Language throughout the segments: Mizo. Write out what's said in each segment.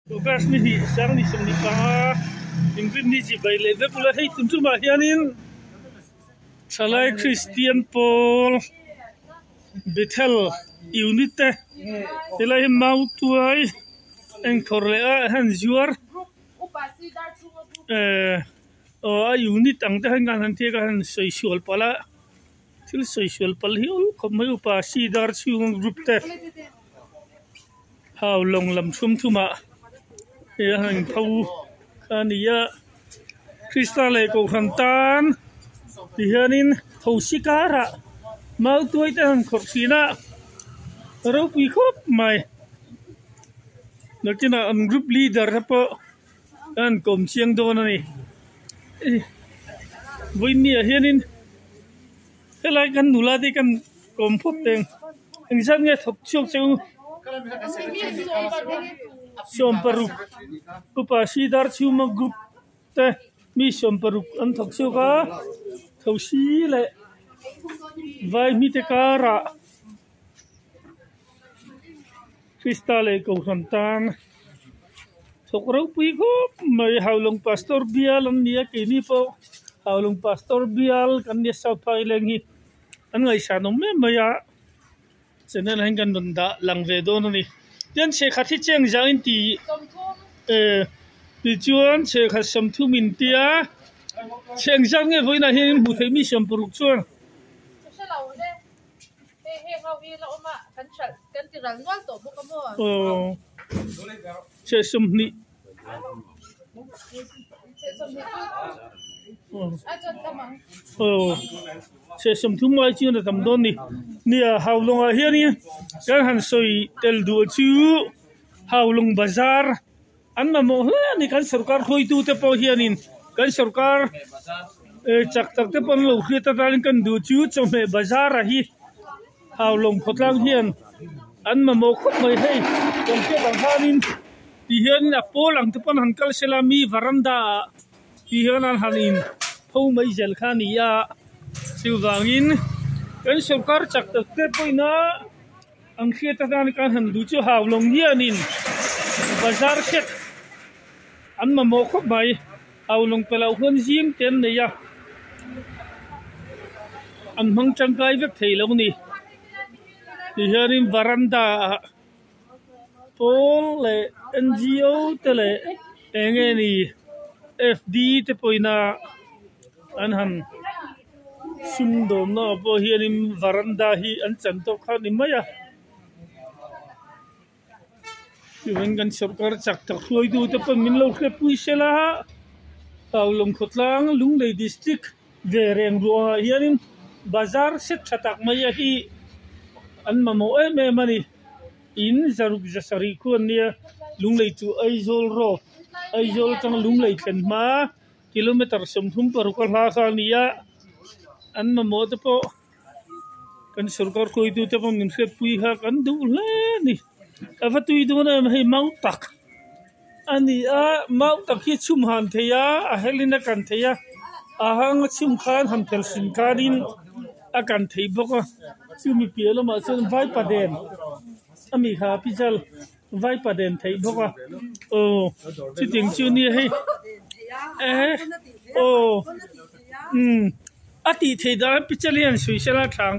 August ni hnih sang ni 25 inrinni chi bai leh vek ula hei tun tumah hianin thalai Kristian pawl Bethel unit te helai hi Mautuai engthawr leh a han zuar ehh aw a unit ang te khan han thek a han sawi sual palh a thil sawi sual palh hi awl khawp mai upa Sidar chhung group te. Hau lawng lam thum thumah hei a han pho kha a ni a Krista leh Kohhran tan ti hianin thosi karah mau tuai te han khawrh thin a ropui khawp mai nakinah an group leader te pawh an han kawm chiang dawn a ni vawinia hianin Helai kan nula te kan kawm phawt teng engzat nge thawk chhuak che u 60 upa Sidar Chhuma group te mi 60 an thawk chhuak a thosi leh vai hmite karah Krista leh Kohhran tan thawk ropui khawp mai Haulawng Pastor bial an ni a keini pawh Haulawng Pastor bial kan nia South Phaileng hi an ngaihsan awm em mai a channel ah hian kan rawn dah lang ve dawn a ni tin chhehkhat hi cheng zang in ti eh tichuan chhehkhat 30 in tia chheng zang nge vawiinah hian in hmuh theih mi 60 chuan. Aw chhe 20 aw chhe 30 ai chuan a tam dawn ni nia Haulawngah hianin kan han sawi tel duh chu Haulawng bazar an mamawh hle a ni kan sorkar hruaitute pawh hianin kan sorkar chak tak te pawh an lo hriat atangin kan duh chu chawhmeh bazar a hi Haulawng khawtlang hian an mamawh khawp mai hei kan hriat ang khanin ti hian a pawl ang te pawn han kal sela mi varanda ah ti hian an han in pho mai zel kha a ni a chuvangin kan sorkar chak tak te pawhin a. Ang hriat atan kan han duh chu Haulawng hianin bazar set an mamawh khawp mai. Haulawng pe loh huan zim te an nei a, an hmang tangkai vek thei lo ni. Tihianin varanda ah pawl leh NGO te leh eng nge ni FD te pawhin a an han. Sumdawmna ah pawh hianin varanda hi an chan tawk kha a ni mai a chuan kan sorkar chak tak hruaitu te pawn min lo hriatpui sela Haulawng khawtlang Lunglei district ve reng ruangah hianin bazar set tha tak mai a hi an mamawh em em a ni in zaruk zasarih khu an nia Lunglei chu Aizawl road Aizawl atanga Lunglei thlen hma. Kilometer 36 a hla kha a ni a, an mamawh te pawh kan sorkar hruaitu te pawh min hriatpui kha kan duh hle a ni. A va tui dawn em hei mau tak a ni a, mau tak hi chhum han thei a, a helin a kan thei a, a hang a chhum khan han phel hrim khanin a kan thei bawk a, chumi piah lamah chuan vaipaden a mi kha pichal. Vaipa den theih bawk a aw chutiang chu nia hei eh aw umm a tih theih dan picture hian sawi sela thang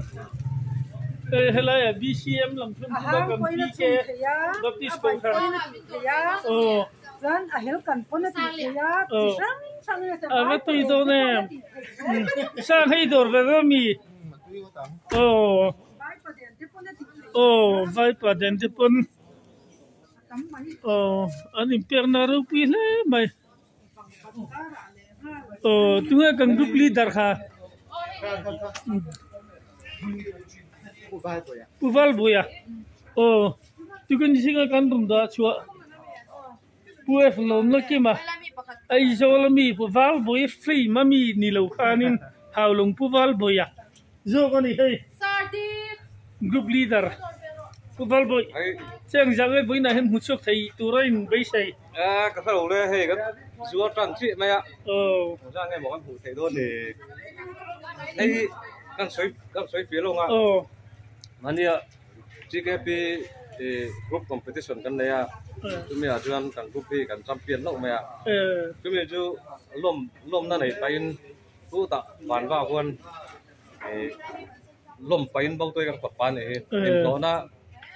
hei helai ah BCM lam thum chu a kan PK Baptist kohhran aw aw a va tui dawn em sang hei dawr ve ve ami aw. Aw vaipa den te pawn aw an inpekna ropui hle mai aw tunge kan group leader kha Pu Valbuia aw tukin zinga kan rawn dah chhuah Pu F Lawmna Kima Aizawl ami Pu Valbuia frame ami ni lo khanin Haulawng Pu Valbuia. Zawk a ni hei group leader Pu Valbawi cheng zah nge vawiinah hian hmu chhuak thei tura in beisei. Ka hre lo le hei kan zuar tan chiah mai a zah nge maw kan hmuh theih dawn ni hei kan sawi kan sawi piah lo ang a mahnia GKP. Group competition kan nei a, chumi ah chuan kan group hi kan champion hlauh mai a, chumi chu lawm lawmna nei pahin chutah vanva huan lawm pahin bo tawih kan kawt pa anih hi, inhlawhna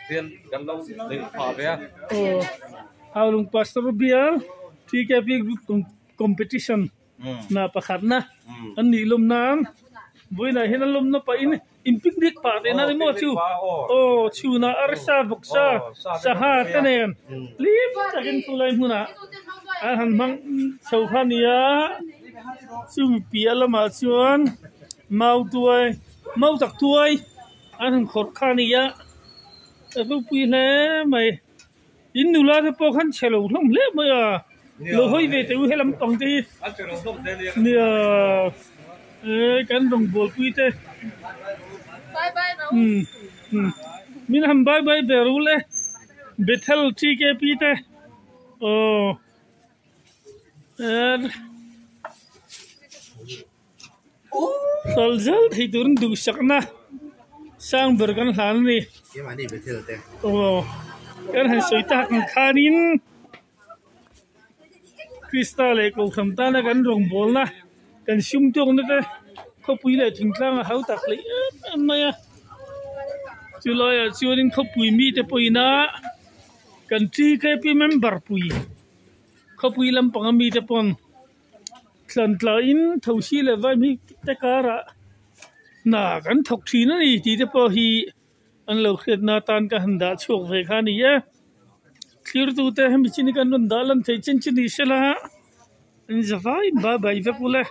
hian kan lo neih phah ve a. Aw, Haulung Pastor Bial TKP Group Competition na pakhatna an nih lawm nan vawiinah hian a lawmna pahin in picnic pah teh na ni maw chu aw chhunah arsa vawksa sangha te nen hlim takin khulai hmunah an han hmang chho kha a ni a chumi piah lamah chuan mau tuai mau tak tuai an han khawrh kha a ni a a ropui hle mai. In nula te pawh khan chhe lo hlawm hle mai a, lo hawi ve teh u he lampang te hi nia e kan rawngbawlpui te umm umm min han bye bye ve rul e Bethel TKP te aw er Hral zel thei turin duhsakna sang ber kan hlan a ni. Aw kan han sawi tak ang khanin Krista leh Kohhran tana kan rawngbawlna kan sum tawkna te khawpui leh thingtlang a hautak hlei em em mai a. Chulaiah chuanin khawpui mite pawhin a kan TKP member pui khawpui lampanga mite pawn. Thlan tlaiin thosi leh vaimhi te karah hna kan thawk thin a ni tih te pawh hi an lo hriatna atan ka han dah chhuak ve kha a ni e. Thlirtute hemi chin hi kan rawn dah lan theih chin chu ni sela in zavai in bye bye vek ule.